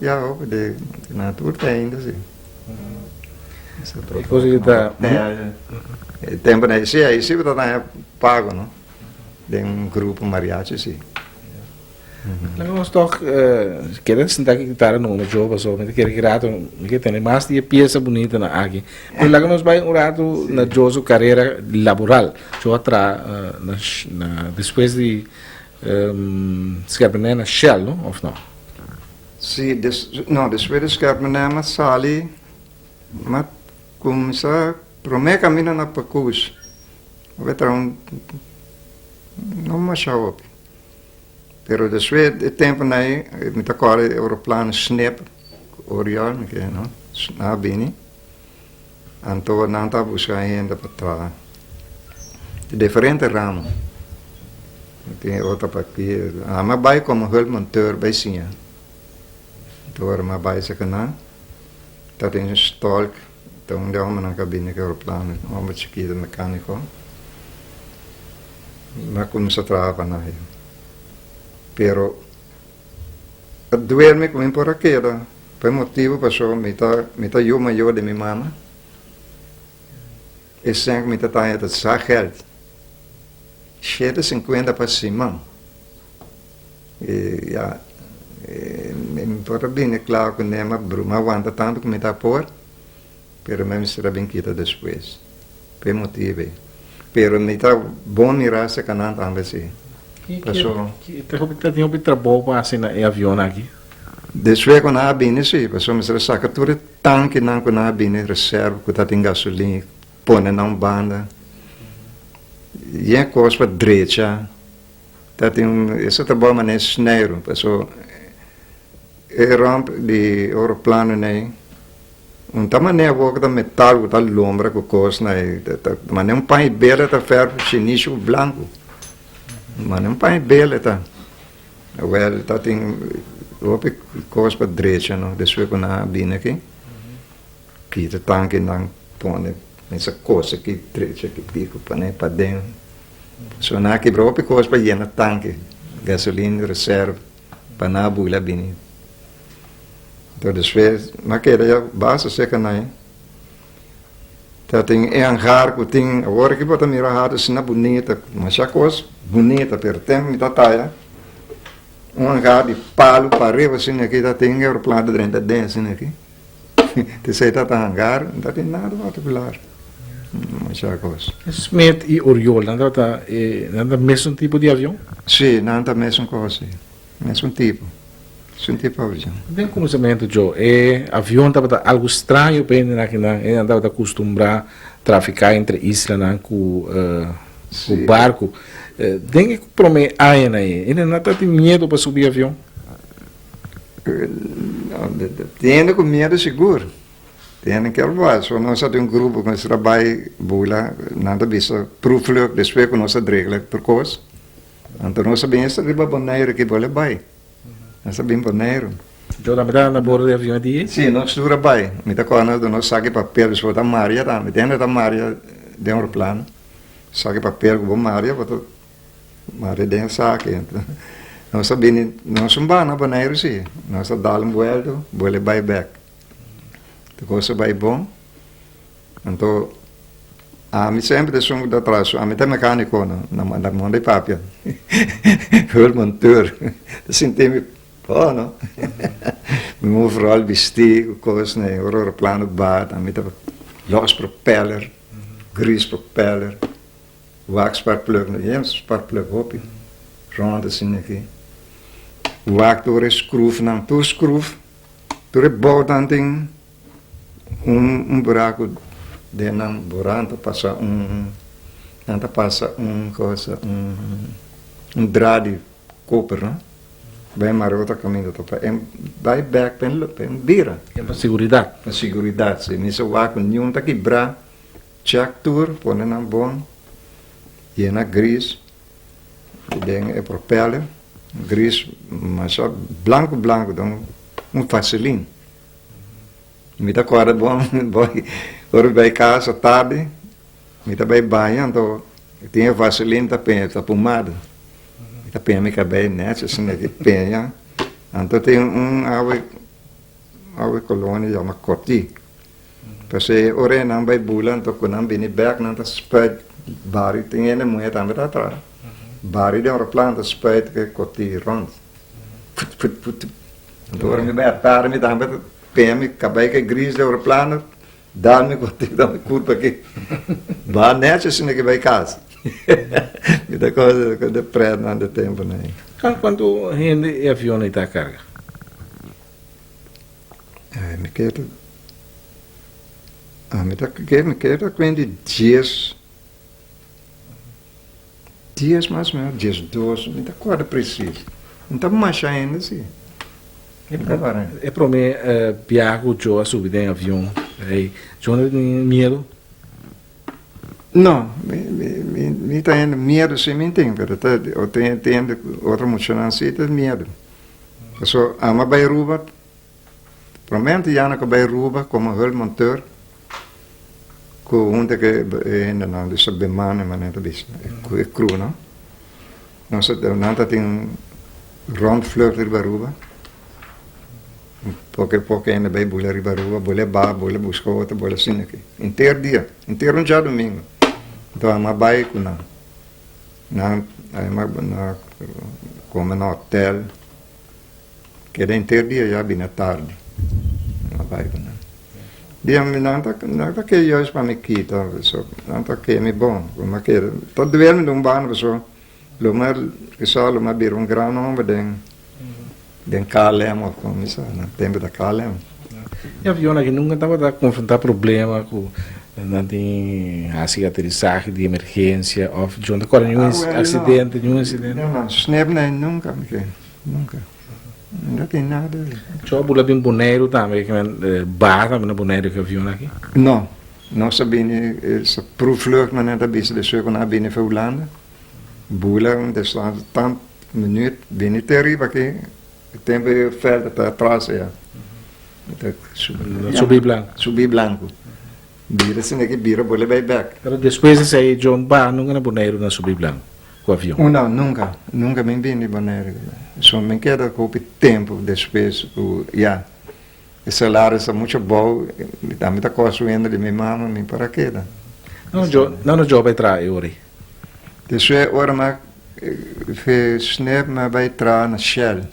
ya hopi de nan tur ta ainda sí.
E cosa ki ta.
E tempo nan sí ahí sí bo ta haña pago no den un grupo mariachi sí.
Laga nos tok keda sinta aki kitara numa Joe pasobra mi ta kere ki rato mi ke tene mas di e piesa bunita nan aki. Pero laga nos bai un rato na Joe su karera laboral. Joe a traha na na despues di Scherpenhei na Shell no of no?
Si no despues di Scherpenhei mi a sali mi a kuminsá prome kaminda na Pakus mi a traha un no masha hopi. Pero despues e temponan ei mi ta kòrda e oroplano Snip, Oriol mi kere no, nan a bini, anto nan ta buska hende pa traha di diferente ramo. Tin otro pa aki, ami a bai komo hulpmonteur bai siña. Anto ora mi a bai esaki nan, tabatin un stòlk, ta un di e hòmbernan ku a bini ku e oroplano, un hòmber chikito mekániko. Mi a kuminsá traha pa nan ei. Pero a duerme ku mi por a keda pa e motibu pasobra mi ta mi ta yu mayor di mi mama. E sèn ku mi ta taña ta sa gèld, 750 pa siman. I ya, mi por a bini kla ku ne, mi a bruma, mi a wanta tantu ku mi ta por. Pero mi mester a bin kita despues. P'e motibu ei. Pero mi ta bon mira acerca nan tambe si. Paso.
Ta tin hopi trabou pa hasi na e avion aki?
Despues ku nan a bini si. Paso mester a saka tur e tankinan ku nan a bini reserva ku ta tin gasolin pone na un banda. Yen kos pa drecha. Ta tin esa trabou manera sneiru. Paso e romp di oroplanonan ei. Un ta manera awor ku ta metal ku ta lombra ku kos na e ta manera un paña bela ta fèrf shinishi ku blanku manera un paña bela ta awel ta tin hopi kos pa drecha no despues ku nan a bini aki kita tankinan pone mesa kos aki drecha aki kiko pone paden so nan a kibra hopi kos pa yena tanki gasolin reserva pa nan a bula bini. Enton despues mi a keda ya basta cerca nai. Ta tin e hangar cu tin awor aki bo ta mira hard asina bunita, masha cos bunita, pero tempo mi ta taya un hangar di palo pariba asina aki ta tin aeroplano ta drenta aden asina aki. Esey ta ta hangar, no ta tin nada particular, masha cos.
Smith y Oriol nan tabata nan ta mesun tipo di avion?
Si, nan ta mesun cos, si, mesun tipo. Sinti pabia.
Den kuminsamentu djo e avion tabata algu straño pa hendenan akinan. Hendenan tabata kustumbrá trafiká entre islanan ku Ku barku. Den e promé añanan ei, hende no ta tin miedu pa subi avion?
Tin hende ku miedu sigur. Tin hende kier bai. So nos a tin un grupo ku nos ta bai bula, nan ta bisa proefvlucht despues ku nos a dregla tur kos. Anto nos a bin esta riba Boneiru ki bole bai. Nos a bin Boneiru.
Yo tambe ta na bordo di avion e dia?
Si, nos tur a bai. Mi ta kòrda nos saki papel, so ta Maria tambe. Tin hende ta Maria den aeroplano. Saki papel ku bo Maria, bo ta Maria den e saki. Nos a bini, nos un bana Boneiru si. Nos a dal un buelto, buel e bai bèk. Tur kos a bai bon. Anto ami semper ta esun ku ta tras, ami ta mekániko no, na manda di papia, hulpmonteur, ta sinti mi bo no, mi overall bistí ku kos ne, ora aeroplano bat ami ta los propeller, grease propeller, wax sparkplug, no yen sparkplug hopi rond asina aki, wak tur e skroefnan, tur skroef, tur e boutnan tin. Un buraku den nan boran ta pasa un nan ta pasa un cosa un un draad di koper no bai mara otro kaminda ta pa e bai bek pa e bira.
E pa siguridat.
Pa siguridat si mi sa wak ku niun ta kibra chèk tur pone nan bon yena gris den e propeller gris masha blanku blanku un vaseline. Mi ta kòrda bon ora mi bai kasa tardi mi ta bai baña anto tin e vaseline ta peña ta pumada mi ta peña mi kabei nèchi asina ki peña anto tin un awe awe kolonia yama kòtí pasobra ora e nan bai bula anto ku nan bini bèk nan ta spuit bari tin hende muhé tambe ta atrás bari den aeroplan ta spuit e kòtí rònt put put put. Anto ora mi bai a tardi mi tambe ta peña mi kabei ke gris di aeroplano dal mi kote da mi kurpa aki ba nechi asina ke bai kas mi ta kos ku de pretnan de temponan ei.
Kuantu hende e avion ei ta karga?
Mi ke ta mi ta ke mi ke ta kuenti dies Dies mas o menos, 12, mi ta korda presis. Mi ta masha ainda si.
E prome biaha ku Joe a subi den avion, Joe no tin miedu?
No, mi ta hende miedu si mi tin, pero ta tin otro muchanan si ta miedu. Pasobra ami a bai Aruba, prome antiano ku a bai Aruba komo hulpmonteur, Ku hunta ku e hendenan di sa bemane manera ta bisa, ku e crewnan. Nos a nan ta tin rondvlucht riba Aruba. Poke poke hende bai bula riba Aruba, bula e ba, bula buska otro, bula asina aki. Henter dia, henter un djadumingu. Anto ami a bai ku nan. Nan ami a kome na hotel. Keda henter dia ya bini tardi. Mi a bai ku nan. Dia mi nan ta nan ta ke juist pa mi kita so nan ta ke mi bon mi a keda ta duel mi den un banda pasobra lo mi a kisa lo mi a bira un gran homber den den KLM of kon mi sa na tempo ta KLM.
E avion aki nunca tabata konfronta problema ku nan tin hasi aterisahe di emergensia of djon ta kore niun aksidente niun insidente?
No no snep nei nunca mi ke nunca. No tin nada.
Cho a bula bin Boneiru tambe, ke men baha tambe na Boneiru ke avion aki?
No, nos a bini sa proefvlucht men ta bisa despues ku nan a bini for Hulanda. Bula un distansia tant minuut bini te riba aki, e tempo e veld ta atras ya.
Subi blanku.
Subi blanku. Bira asina ki bira bole bai bek.
Pero despues di esei John baha nunka na Boneiru na subi blanku ku avion?
Oh no, nunka. Nunka mi bini Boneiru. So mi keda hopi tempu despues ku ya e salario sta mucho abou, ami ta kosto hende di mi mama, mi por a keda.
No no Joe bai traha e ora ei?
Despues ora mi a snep mi a bai traha na Shell.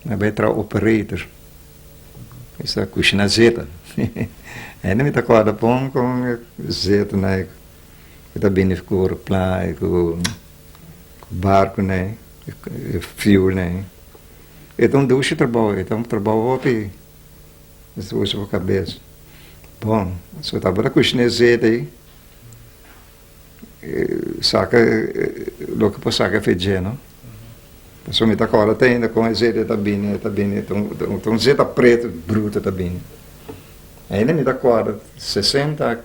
Mi a bai traha operator. Esta kushina zeta. Ainda mi ta kòrda bon kon e zeta na e ku ta bini ku aeroplan i ku barku na e, e fuel na e. E ta un dushi trabou, e ta un trabou hopi mester usa bo kabes. Bon, so tabata kushina e zeta ei. Saka loke por saka fe dje, no? Pasobra mi ta kòrda te ainda kon e zeta ta bini, e ta bini, ta un zeta pretu brutu ta bini. Ainda mi ta kòrda 60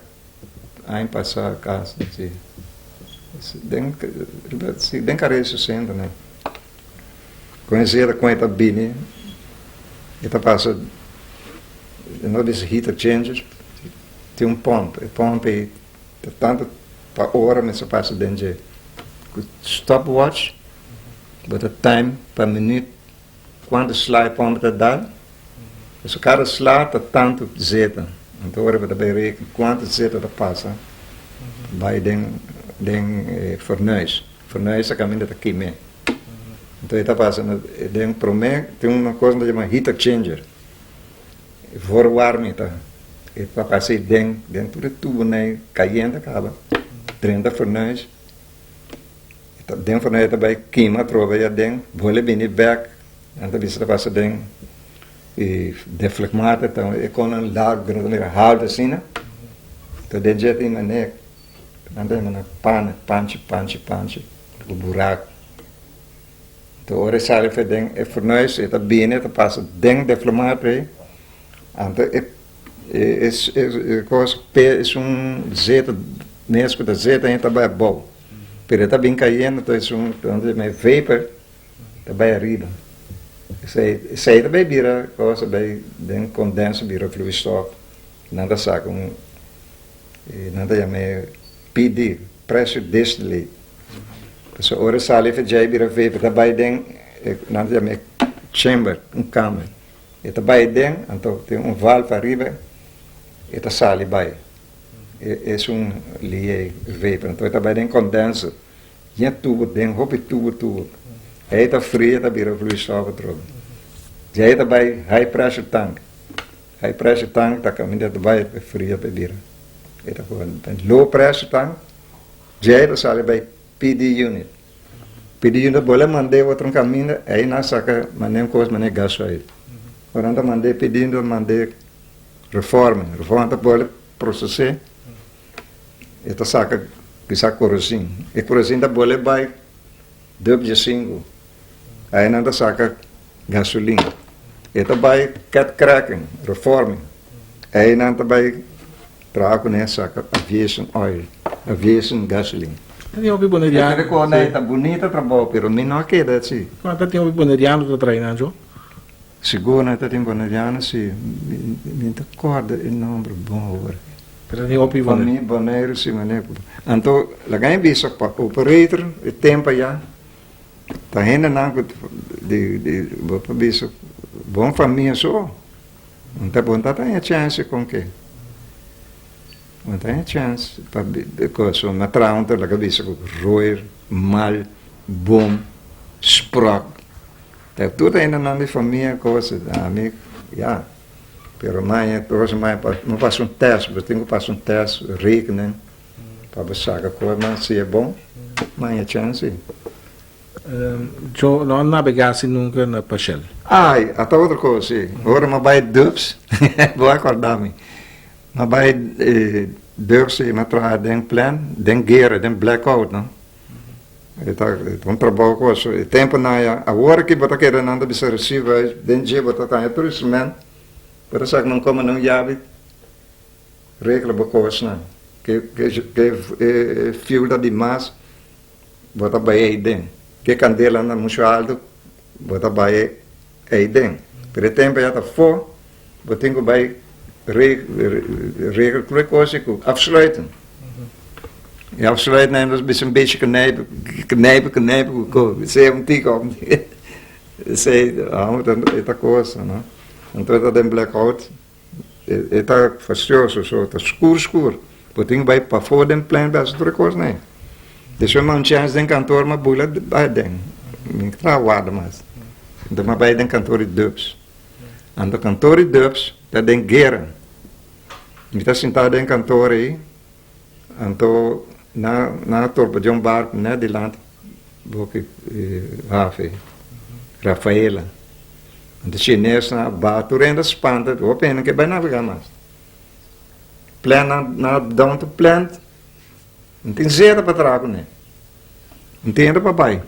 aña pasá kasi, si, den, si, den karera di 60 ne. Kon e zeta kon e ta bini, e ta pasa, no bisa heat exchangers, tin un pòmp, e pòmp ei Ta tantu pa ora mester pasa den dje. Ku stopwatch bo ta time pa minuut kuantu sla e pomp ta dal. Pasobra kada sla ta tantu zeta. Anto ora bo ta bai reken kuantu zeta ta pasa bai den den e fornuis. Fornuis ta kaminda ta kim'é. Anto e ta pasa den promé tin un kos nan ta yama heat exchanger. Voorwarming ta e ta pasa ei den den tur e tubonan ei kayente kaba drenta fornuis e ta den fornuis e ta bai kima atrobe ei aden bole bini bek nan ta bisa ta pasa den e deflegmator ta e konan largo ku nan ta mira haltu asina ta den dje tin manera nan ta yama nan pana panchi panchi panchi ku buraku. Anto ora e sali for den e fornuis e ta bini e ta pasa den deflamator ei, anto e e kos pe esun zeta mes ku ta zeta ei ta bai abou, pero e ta bin kayendo anto esun vapor ta bai ariba, esei esei ta bai bira kos ta bai den kondensa bira vloeistof, nan ta saka un nan ta yama e PD, pressure distillate. Pasobra ora e sali for djei bira vapor ta bai den e nan ta yama e chamber, un kamer. E ta bai den, anto tin un valve ariba, e ta sali bai. E esun liei vapor. Anto e ta bai den condenser, yen tubo den, hopi tubo tubo. Ei ta fria ta bira vloeistof atrobe. Djei ta bai high pressure tank. High pressure tank ta kaminda ta bai e fria pa e bira. E ta low pressure tank. Djei ta sali bai pidi unit. Pidi unit bo le mand'é otro kaminda, ei nan saka manera un kos manera gasoil. Ora nan ta mand'é pidi unit ta mand'é reforming. Reforming ta bo le proses'é, e ta saka kisa korosin. E korosin ta bo le bai W5, ei nan ta saka gasolin. E ta bai cat cracking, reforming, ei nan ta bai Traha ku nan saka aviation oil, aviation gasoline.
Ta tin hopi boneriano.
E ta recorda e ta bunita trabou pero mi no a keda si.
Kuma ta tin hopi boneriano ta traha nan jo?
Sigur nan ta tin boneriano si, mi ta corda e nomber bon awor.
Pero ta tin hopi
boneriano. Pa mi Boneiru si manera ku. Anto laga mi bisa pa operator e tempo aya ta hendenan ku di di bo por bisa bon famia so. Un ta bon ta taña chèns kon ke. Un taña chèns pa koso ma traha un ta laga bisa ku roer, mal, bom, spròk. Ta tur ta hendenan di famia kos ami ya. Pero maña tos maña pa no pasa un tèst bo tin ku pasa un tèst rekenen pa bo saka kos ma si e bon maña chèns si.
Jo no a nabegá si nunka na pa Shell.
Ai, ata otro kos, si. Ora m'a bai Dubs, bo a kòrda mi. M'a bai Dubs i m'a traha den plant, den guera, den blackout, no. E ta un trabou kos. E tempunan ya, awor aki bo ta kere nan ta bisa resive, den dje bo ta haña tur instrument, bo ta sa ku nan kome nan yabi. Regla bo kosnan. Ke e fuel ta di mas, bo ta bai ei den. Ke kandela na muchu altu, bo ta bai ei den. Pero e tempu ya ta fo, bo tin ku bai regla tur e kos ku afsluiten. E afsluiten ei nos bisa un bechi knijpen, knijpen, knijpen ku sea un tiki òf esei e ta kos, no. Anto e ta den blackout. E ta fastioso so, ta skur skur. Bo tin ku bai pafó den plein pa hasi tur e kosnan ei. Despues mi a un chèns den kantor mi a bula bai aden. Mi no traha warda mas. Anto mi a bai den kantor di Dubs. Anto kantor di Dubs ta den guera. Mi ta sintá den kantor ei, anto nan nan a torpa dje un barku nèt dilanti boki haf ei, Rafaela. Anto chinesnan a baha tur hende a spanta, hopi hende no ke bai navegá mas. Plant nan nan a down to plant. No tin zeta pa traha kuné. No tin hende pa bai.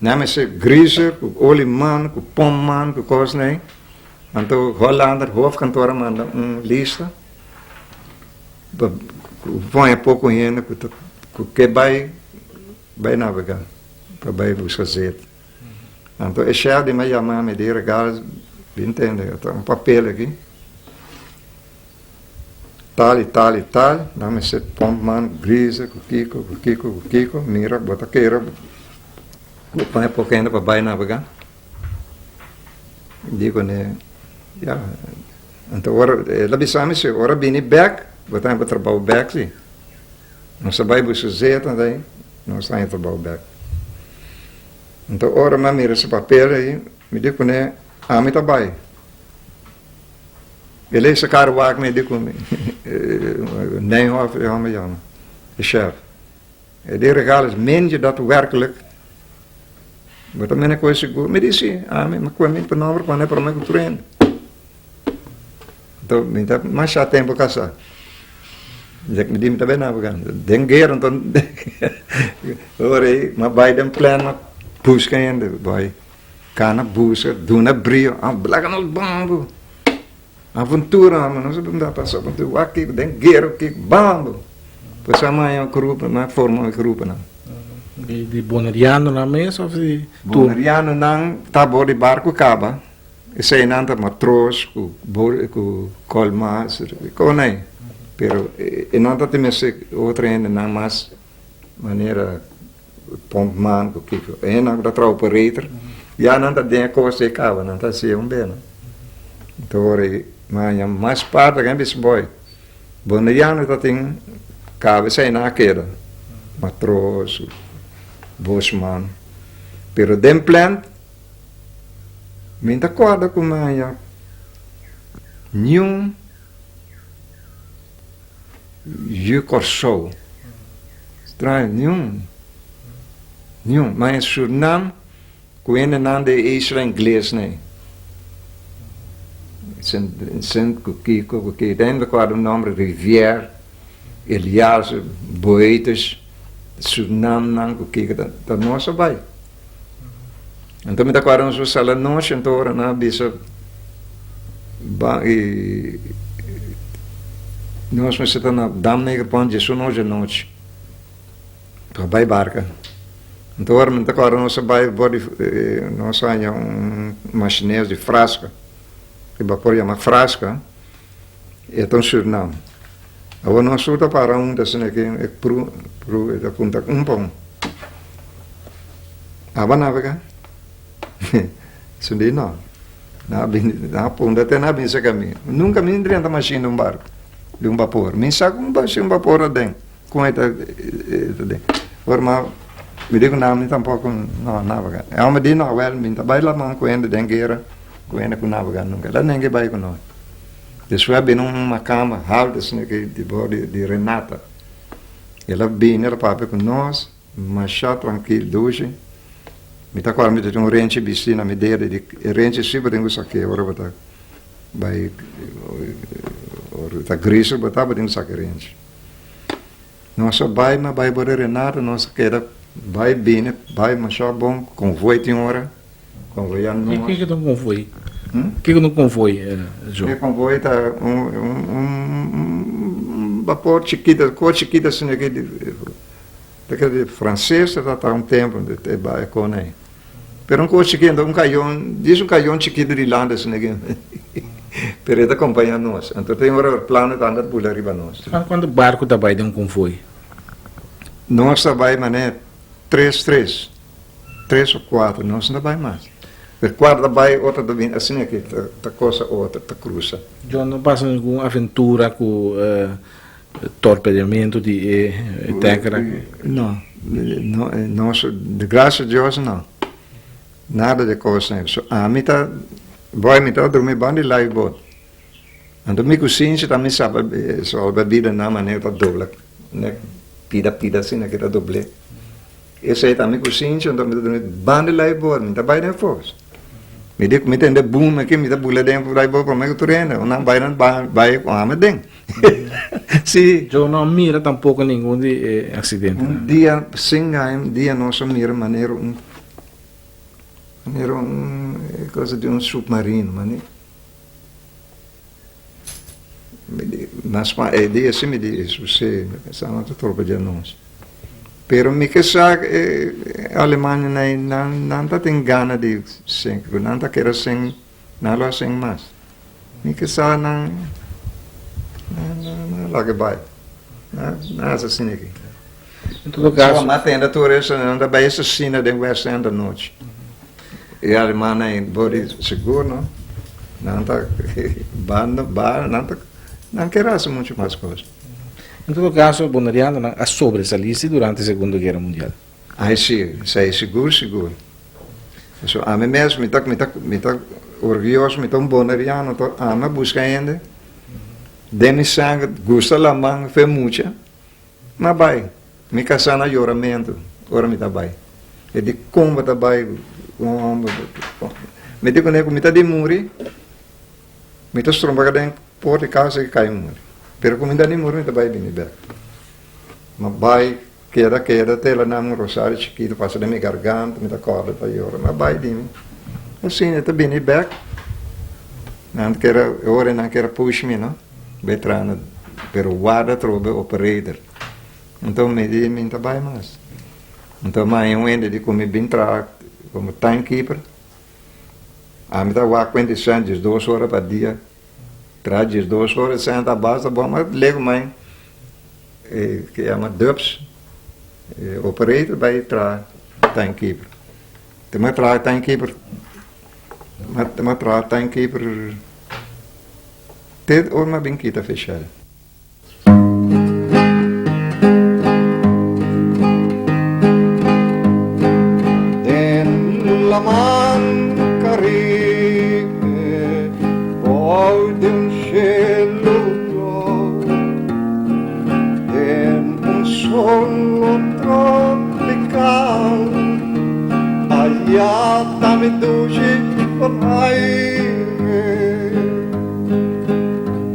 Nan mester greaser ku olieman, ku pompman, ku kosnan ei. Anto Hollander hoofdkantoor a manda un lista pa pone poko hende ku ta ku ke bai bai navega pa bai buska zeta. Anto e shef di mi a yama mi di Regales bin tende ta un papel aki. Tal i tal i tal, nan mester pompman, greaser, ku kiko, ku kiko, ku kiko, mira bo ta kere bo pone poko hende pa bai nabegá. Di kuné, ya, anto ora, el a bisa mi si ora bini bèk, bo ta haña bo trabou bèk si. Nos a bai buska zeta anto nos ta haña trabou bèk. Anto ora mi a mira su papel ei, mi di kuné, ami ta bai. El a sacar wak mi di ku mi Nijhoff e homber yama, e chef. E di Regales, meen je dat werkelijk? Bo ta mene koe sigur? Mi di si, ami, mi koe mi nomber pone prome ku tur hende. Anto mi ta masha tempo kasa. Mi di mi ta bai navega. Den guera anto ora ei mi a bai den plan mi a buska hende bai. Kana buska, duna brio, a blaga nos bambu. Aventura, ma nos a brinda pasa aventura, wak kiko, den guera kiko, bambu. Pues a maya un grupo, nan a forma un gruponan.
Di di bonerianonan mes of di tur?
Bonerianonan ta bor di barku kaba, eseinan ta matros ku bor ku kolmas, kon ei. Pero e nan ta tin mester otro hendenan mas manera Pompman ku kiko. E nan ku ta traha operator, ya nan ta den e kos ei kaba, nan ta hasié un bena. Anto ora ei maña mas parti ken bisa boy, boneriano ta tin kaba esei nan a keda, matros, bosman, pero den plant mi ta kòrda ku maña niun. Yu Kòrsou. Straño, niun. Niun. Ma e Surnam ku hendenan di e isla ingles nei. Sint Vincent ku kiko ku kiko. Den mi kòrda un nòmber Rivière, Elias, Boetes, Surnamnan ku kiko ta nos a bai. Anto mi ta kòrda nos a sali anochi anto ora nan a bisa ba i nos mester ta na Dam Negerpont djesun ocho anochi pa bai barka. Anto ora mi ta kòrda nos a bai for di nos a haña un mashines di fraska, e bapor yama fraska, e ta un Surnam. Awor nos tur ta para huntu asina aki e pru pru e ta punta un pa un. Aba navega? Su di no. Nan a bini, nan a punta te nan a bini saka mi. Nunka mi drenta mashin di un barku, di un bapor. Mi sa ku un bapor aden, kon e ta e ta den. Ora ma mi di ku nan mi tampoko no navega. E hòmber di no, wèl mi ta bai laman ku hende den guera, ku hende ku navega nunka. El a nenga e bai ku nos. Despues a bini un makamba haltu asina ki di bor di Renata. El a bini, el a papia ku nos. Masha trankil dushi. Mi ta kòrda mi ta tin un renchi bisti na mi dede di e renchi si bo tin ku sak'é ora bo ta bai ora ta gris bo ta bo tin ku saka e renchi. Nos a bai mi a bai bo di Renata nos a keda bai bini bai masha bon konvoi tin ora konvoyá nos.
Kiko ta un konvoi? Kiko ta un konvoi Joe?
E konvoi ta un un bapor chikito kos chikito asina ki. Ta kere di frances ta ta un tempo e bai con ei. Pero un cos chikito, un cayon, djis un cayon chikito di landa asina aki. Pero e ta acompaña nos. Anto tin ora aeroplano ta anda bula riba nos.
Cuanto barco ta bai den un convoy?
Nos ta bai mane tres tres, tres o cuatro, nos no ta bai mas. Pero cuatro ta bai, otro ta bini, asina aki ta cosa otro, ta crusa.
John, no pasa ningun aventura cu Torpedeamentu di e tanker aki?
No, no, nos, de gracia di Dios no. Nada di cosnan. So ami ta, boy mi ta drumi ban di lifeboat. Anto mi cusinchi ta mi saba salbabida na manera ta dobla, ne pida pida asina ke ta dobl'é. Esei ta mi kusinchi, anto mi ta drumi ban di lifeboat, mi ta bai den fos. Mi di ku mi tende boom aki, mi ta bula den lifeboat promé ku tur hende. Nan bai nan bai ku ami den. Sí.
Yo no a mira tampoco ningun di e accidentenan.
Un dia sin gaim dia nos a mira manera un manera un cosa di un submarino mane mi di mas pa e dia si mi di eso si mi pensa nan ta tropa dje nos pero mi ke sa e Alemania nan nan ta tin gana di sink nan ta kere sink. Nan lo hacen mas. Mi ke sa nan nan laga bai. Nan haci asina aki.
En todo caso.
So m'a tende tur eso nan ta bai asesina den West End anochi. E alemannan ei bo di sigur no. Nan ta banda ba nan ta nan kier haci mucho mas cos.
En todo caso bonerianonan a sobresalí si durante Segundo Guera Mundial.
Ai si, esei sigur sigur. Pasobra ami mes mi ta mi ta mi ta orguyoso, mi ta un boneriano, to ami a buska hende den mi sanger, gusta laman fe mucha, m'a bai. Mi kasá na yoramentu ora mi ta bai. E di kon bo ta bai ku un hòmber? Mi di kuné ku mi ta di muri, mi ta stromba den por di kasa i kai muri. Pero ku mi ta di muri mi ta bai bini bèk. M'a bai. Keda keda tela nan un rosario chikito pasa den mi garganta, mi ta corda ta yora, ma bai di mi. Asina e ta bini bek, nan kier a, e ora nan kier a push mi no, bai traha na, pero warda atrobe operator. Anto mi di mi no ta bai mas. Anto maña un hende di ku mi bin traha komo timekeeper, ami ta wak kuenta di sèn diesdos ora pa dia, traha diesdos ora, sèn ta basta bon, ma legu mai. E ke yama dubs e operator bai traha timekeeper. Te m'a traha timekeeper te m'a traha timekeeper te ora m'a bin kita feshal. Den laman Caribe bou di un shelu blou. Den un solo tropical Aya ta mi dushi Bonaire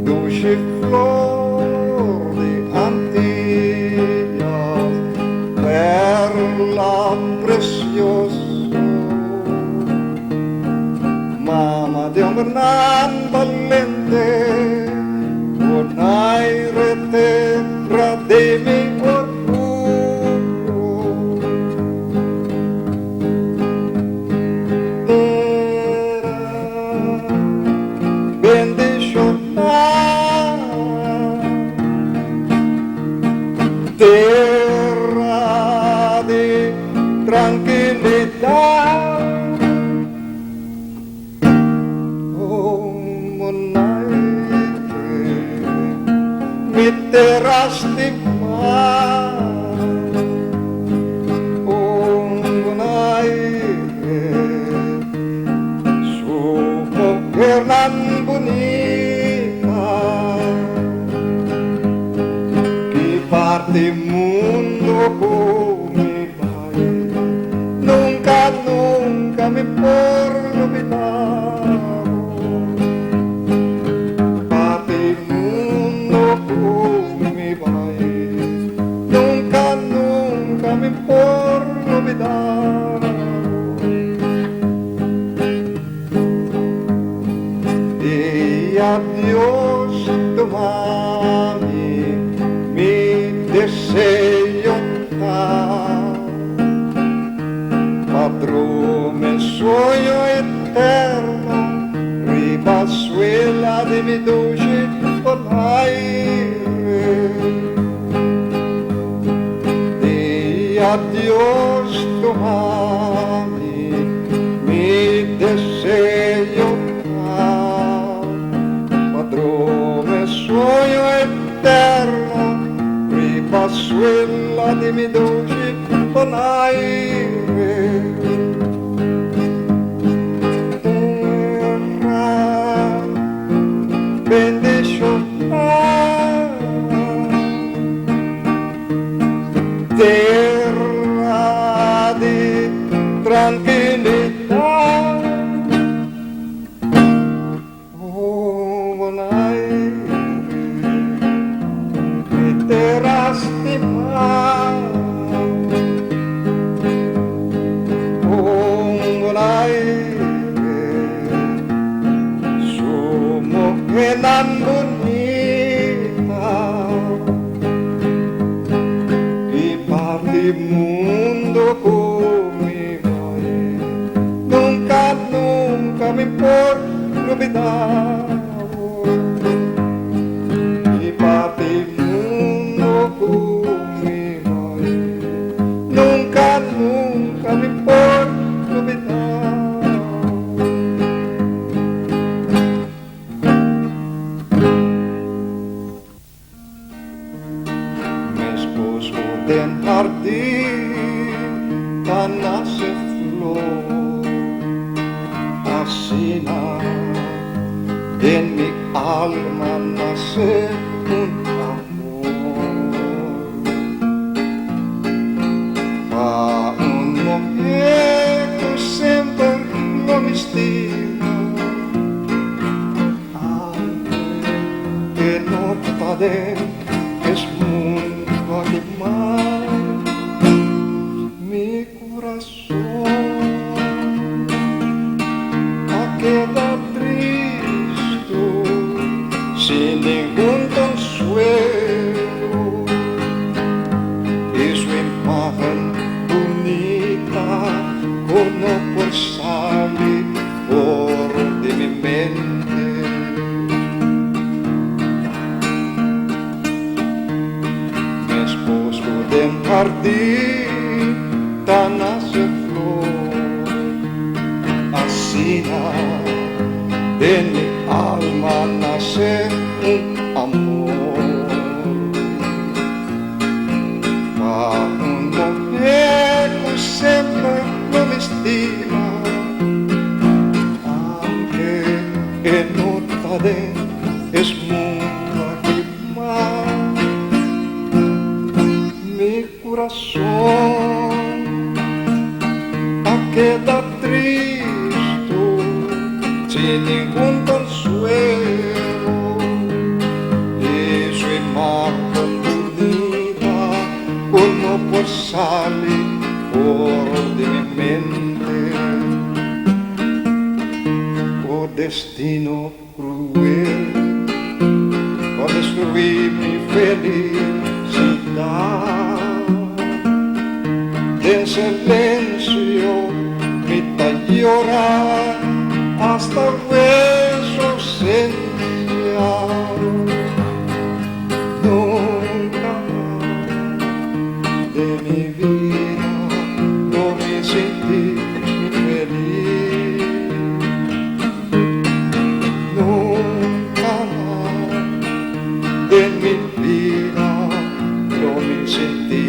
Dushi flor di Antillas Perla precioso Mama di hombernan balente Bonaire terra di mi orguyo Terra bendiciona Terra di tranquilidad Oh Bonaire, mi tera stimá. Oh Bonaire, su muhernan bunita. Ki parti mundo ku mi bai, nunka, nunka mi por lubidá bo. Parti mundo ku mi bai, nunka, nunka mi por lubidá bo. Dia Dios tuma mi, mi deseo ta pa drumi sueño eterno riba suela di mi dushi Bonaire. Dia Dios tuma mi, mi deseo ta pa drumi sueño eterno riba suela di mi dushi Bonaire. Terra bendiciona. Terra di trankilidat. Oh Bonaire, Parti mundo ku mi bai, nunka, nunka mi por lubidá bo. Ki parti mundo ku mi bai, nunka, nunka mi por lubidá bo. Meskos ku den hardin ta nase flor, asina den mi alma nase un amor. Pa un muhé ku semper lo mi stima. Aunke no ta den es mundo aki mas, mi kurason a keda tristu sin ningun konsuelo i su imagen bunita ku no por sali For di mi mente. Meskos ku den hardin ta nase flor, asina den mi alma nase un amor. Pa un muhé ku semper lo mi stima. Aunke e no ta den es mundo aki mas, mi kurason a keda tristu sin ningun konsuelo i su imagen bunita ku no por sali for di mi mente. O destino cruel pa destruí mi felicidad. Den silencio mi ta yora hasta hueso ausencia. Nunca mas de mi vida lo mi sinti felis. Nunca mas de mi vida lo mi sinti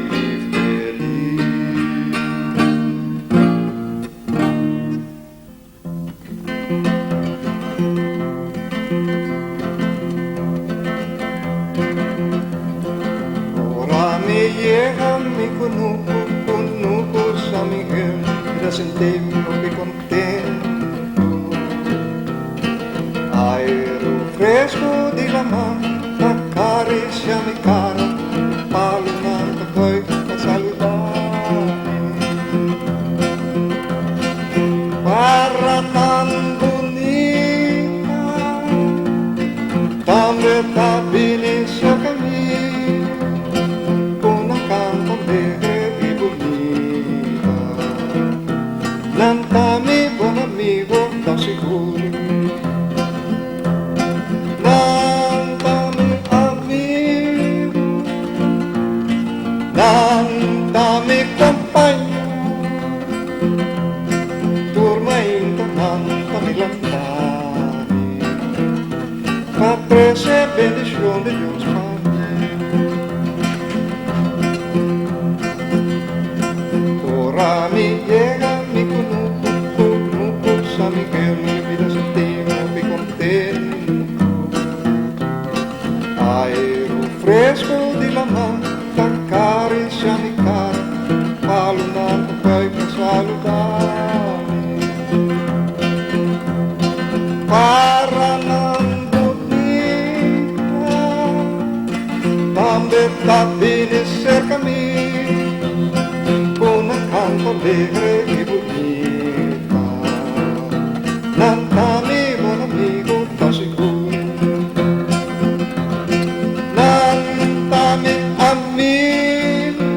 mi felis. Ora mi yega mi kunuku, kunuku San Miguel, mi ta sinti mi hopi kontentu. Airu fresku di laman ta karisia mi kara, e palunan ta buig pa saluda mi. Para tan bunita tambe ta bini cerca mi cu nan canto alegre y bunita. Nan ta mi bon amigo ta sigur. Nan ta mi amigo, nan ta mi compañero. Tur mainta nan ta mi lantami pa trece bendicion di Dios pa mi. Ora mi yega mi cunucu, cunucu San Miguel, mi bida sinti hopi contento. Airu fresco di laman ta caricia mi cara, palunan ta buig pa saluda mi. Paranan bunita tambe ta bini cerca mi cu nan canto alegre y bunita. Nan ta mi bon amigo ta sigur. Nan ta mi amigo.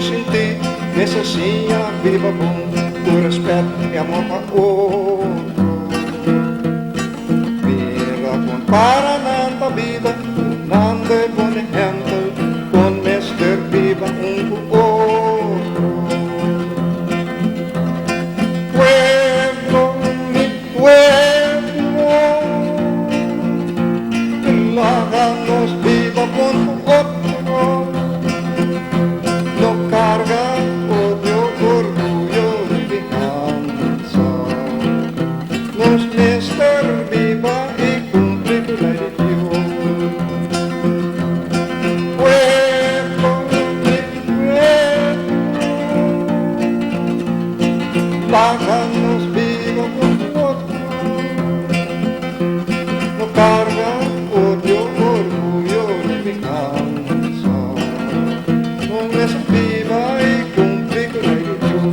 Tur sintí mester siña biba bon ku rèspèt i amor pa otro. Mira kon paranan ta biba, nan ta e bon ehèmpel kon mester biba un ku otro. Pueblo, mi pueblo, laga nos biba bon ku otro. No karga odio, orguyo ni vengansa. Nos mester biba i kumpli ku lei di Dios. Pueblo, mi pueblo, laga nos biba bon ku otro. No karga odio, orguyo ni vengansa. Nos mester biba i kumpli ku lei di Dios.